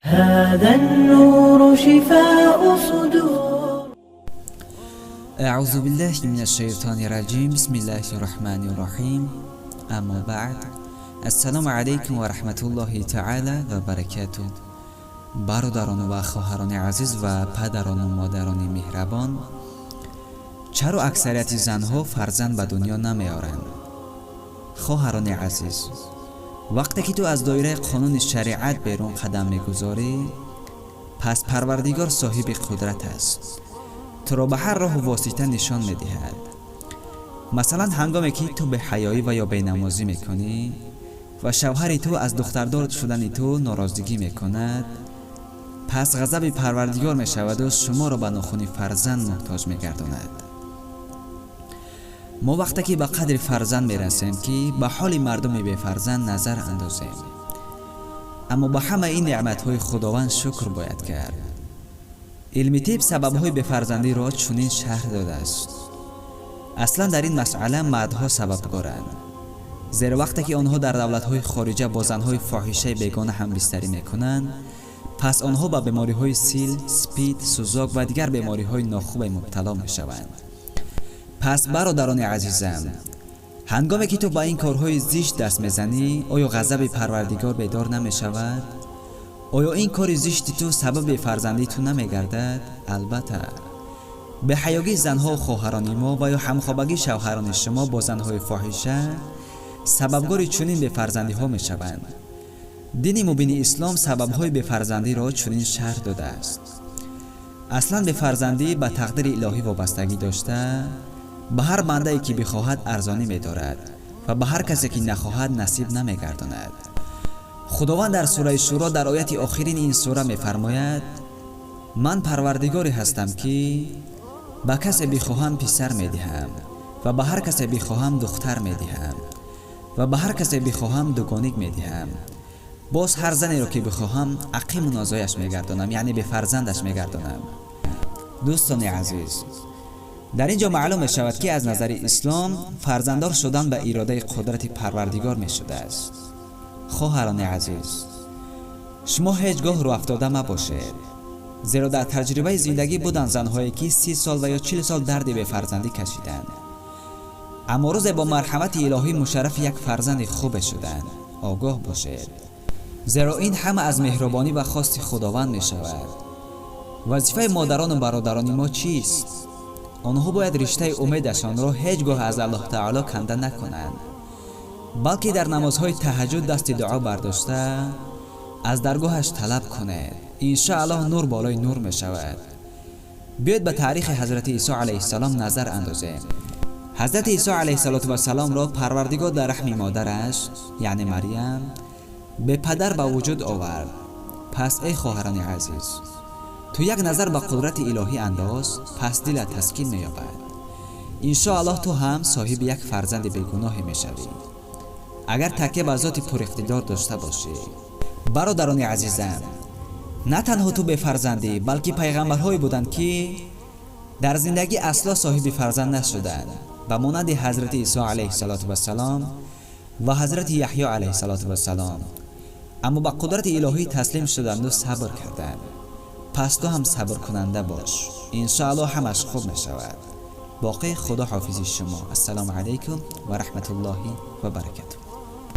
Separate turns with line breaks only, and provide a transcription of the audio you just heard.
هذا النور شفاء صدور.
اعوذ بالله من الشیطان الرجیم. بسم الله الرحمن الرحیم. اما بعد، السلام علیکم و رحمت الله تعالی و برکاته. برادران و خواهران عزیز و پدران و مادران مهربان، چرا اکثریت زنها فرزند به دنیا نمیارند؟ خواهران عزیز، وقتی که تو از دایره قانون شریعت بیرون قدم میگذاری، پس پروردگار صاحب قدرت است، تو را به هر راه و واسطه نشان میدهد. مثلا هنگامی که تو به حیایی و یا بینمازی میکنی و شوهر تو از دختردار شدن تو ناراضگی میکند، پس غضب پروردگار میشود و شما را به ناخن فرزند محتاج میگرداند. ما وقتی که به قدر فرزند میرسیم که به حال مردم بی فرزند نظر اندازیم، اما به همه این نعمت های خداوند شکر باید کرد. علم طب سبب های بفرزندی را چنین شرح داده است: اصلا در این مسئله مردها سببگارند، زیرا وقتی که آنها در دولت های خارجه با زنهای فاحشه بیگانه هم بستری میکنند، پس آنها به بیماری های سیل، سپید، سوزاک و دیگر بیماری های ناخوب مبتلا میشوند. پس برادران عزیزم، هنگامی که تو با این کارهای زشت دست میزنی، آیا غضب پروردگار بیدار نمیشود؟ آیا این کار زشت تو سبب فرزندی تو نمیگردد؟ البته به حیاگی زنها و خواهران ما و یا همخوابگی شوهران شما با زنهای فاحشه سببگار چنین به فرزندی ها میشوند. دین مبین اسلام سببهای به فرزندی را چنین شرح داده است: اصلا به فرزندی به تقدیر الهی وابستگی داشته، به هر بنده که بخواهد ارزانی می‌دارد و به هر کسی که نخواهد نصیب نمی‌گرداند. خداوند در سوره شورا در آیت آخرین این سوره می‌فرماید: من پروردگاری هستم که به کسی بخواهم پسر می‌دهم و به هر کسی بخواهم دختر می‌دهم و به هر کسی بخواهم دوگانیک می‌دهم. باز هر زنی را که بخواهم عقیم و نازایش می‌گردانم، یعنی به فرزندش می‌گردانم. دوستان عزیز، در اینجا معلوم می شود که از نظر اسلام فرزنددار شدن به اراده قدرت پروردگار می شده است. خواهران عزیز، شما هیچگاه رو افتاده مباشید، زیرا در تجربه زندگی بودن زنهایی که 30 سال و یا 40 سال درد به فرزندی کشیدند، اما روز با مرحمت الهی مشرف یک فرزند خوب شدند. آگاه باشید، زیرا این همه از مهربانی و خواست خداوند می شود. وظیفه مادران و برادران ما چیست؟ آنها باید رشته امیدشان را هیچگاه از الله تعالی کنده نکنند، بلکه در نمازهای تهجد دست دعا برداشته از درگاهش طلب کنید. انشاءالله نور بالای نور می شود. بیاید به تاریخ حضرت عیسی علیه السلام نظر اندازیم. حضرت عیسی علیه السلام را پروردگار در رحم مادرش یعنی مریم به پدر به وجود آورد. پس ای خواهران عزیز، تو یک نظر به قدرت الهی انداز، پس دلت تسکین می‌یابد. انشاءالله تو هم صاحب یک فرزند بیگناه میشوی اگر تکیه به ذات پر اقتدار داشته باشی. برادران عزیزم، نه تنها تو به فرزندی، بلکه پیغمبرهایی بودند که در زندگی اصلا صاحب فرزند نشدند، به مانند حضرت عیسی علیه السلام و حضرت یحیی علیه السلام، اما به قدرت الهی تسلیم شدند و صبر کردند. پس تو هم صبر کننده باش، انشاءالله همش خوب می شود. باقی خدا حافظ شما. السلام علیکم و رحمت الله و برکاته.